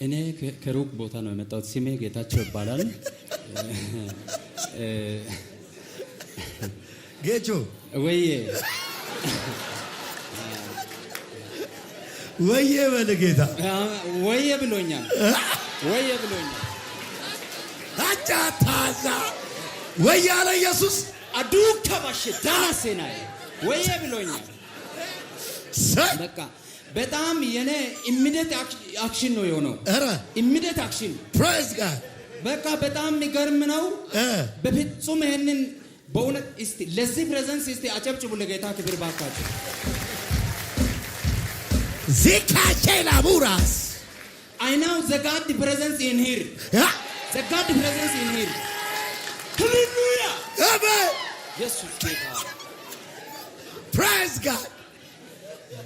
እኔ ከሩቅ ቦታ ነው የመጣሁት። ስሜ ጌታቸው ይባላል። ጌቾ። ወዬ። ወዬ በል ጌታ። ወዬ ብሎኛል። ወዬ ብሎኛል። አጫ ታዛ ወዬ አለ ኢየሱስ። አዱካ ባሽ ዳሴና ወዬ ብሎኛል። ሰይ! በቃ በጣም የኔ immediate action ነው የሆነው። ኧረ! Immediate action። Praise God. በቃ በጣም የሚገርም ነው። በፍጹም ይሄንን በእውነት እስቲ ለዚህ presence እስቲ አጨብጭቡ ለጌታ ክብር ባካችሁ። ዚካቼላ ቡራስ። I know the God presence in here. The God presence in here. ሃሌሉያ! አሜን። ኢየሱስ ጌታ። Praise God.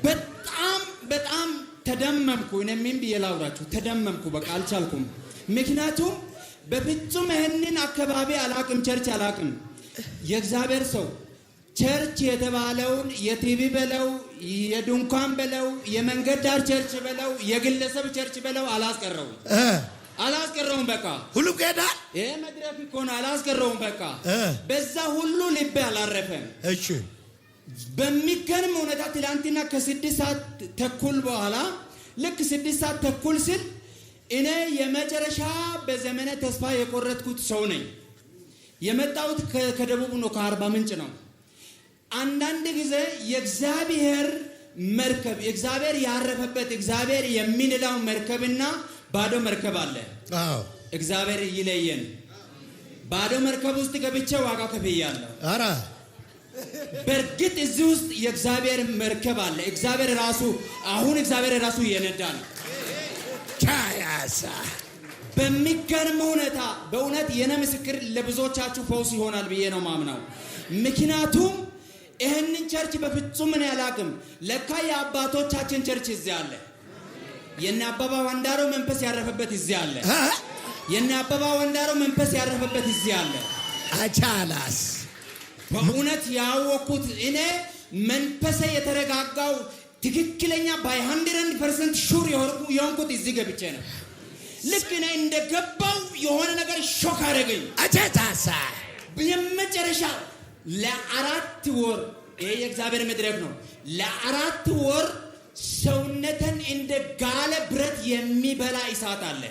በጣም በጣም ተደመምኩ። እኔ ምን ብዬ ላውራችሁ? ተደመምኩ። በቃ አልቻልኩም። ምክንያቱም በፍጹም ይህንን አካባቢ አላቅም፣ church አላቅም። የእግዚአብሔር ሰው church የተባለውን የቲቪ በለው፣ የድንኳን በለው፣ የመንገድ ዳር church በለው፣ የግለሰብ church በለው አላስቀረውም፣ አላስቀረውም። በቃ ሁሉም ሄዳል። ይሄ መድረክ እኮ ነው። አላስቀረውም። በቃ በዛ ሁሉ ልቤ አላረፈም። በሚገርም ሁኔታ ትላንትና ከ6 ሰዓት ተኩል በኋላ፣ ልክ 6 ሰዓት ተኩል ስል እኔ የመጨረሻ በዘመነ ተስፋ የቆረጥኩት ሰው ነኝ። የመጣሁት ከደቡብ ነው፣ ከአርባ ምንጭ ነው። አንዳንድ ጊዜ የእግዚአብሔር መርከብ፣ እግዚአብሔር ያረፈበት፣ እግዚአብሔር የሚንላው መርከብና ባዶ መርከብ አለ። እግዚአብሔር ይለየን። ባዶ መርከብ ውስጥ ገብቼ ዋጋ ከፍያለሁ። ኧረ! በእርግጥ እዚህ ውስጥ የእግዚአብሔር መርከብ አለ። እግዚአብሔር ራሱ፣ አሁን እግዚአብሔር ራሱ እየነዳ ነው። ቻያሳ። በሚገርም ሁኔታ በእውነት የኔ ምስክር ለብዙዎቻችሁ ፈውስ ይሆናል ብዬ ነው ማምነው። ምክንያቱም ይህንን church በፍጹም እኔ አላቅም። ለካ የአባቶቻችን church እዚህ አለ። የነ አበባ ወንዳሮ መንፈስ ያረፈበት እዚህ አለ። የነ አበባ ወንዳሮ መንፈስ ያረፈበት እዚህ አለ። አቻላስ። በእውነት ያወቅኩት፣ እኔ መንፈሴ የተረጋጋው፣ ትክክለኛ by 100% sure የሆንኩት እዚህ ገብቼ ነው። ልክ እኔ እንደገባው የሆነ ነገር shock አደረገኝ። አቼታሳ። የመጨረሻ ለ4 ወር፣ ይሄ የእግዚአብሔር መድረክ ነው። ለ4 ወር ሰውነትን እንደ ጋለ ብረት የሚበላ እሳት አለ።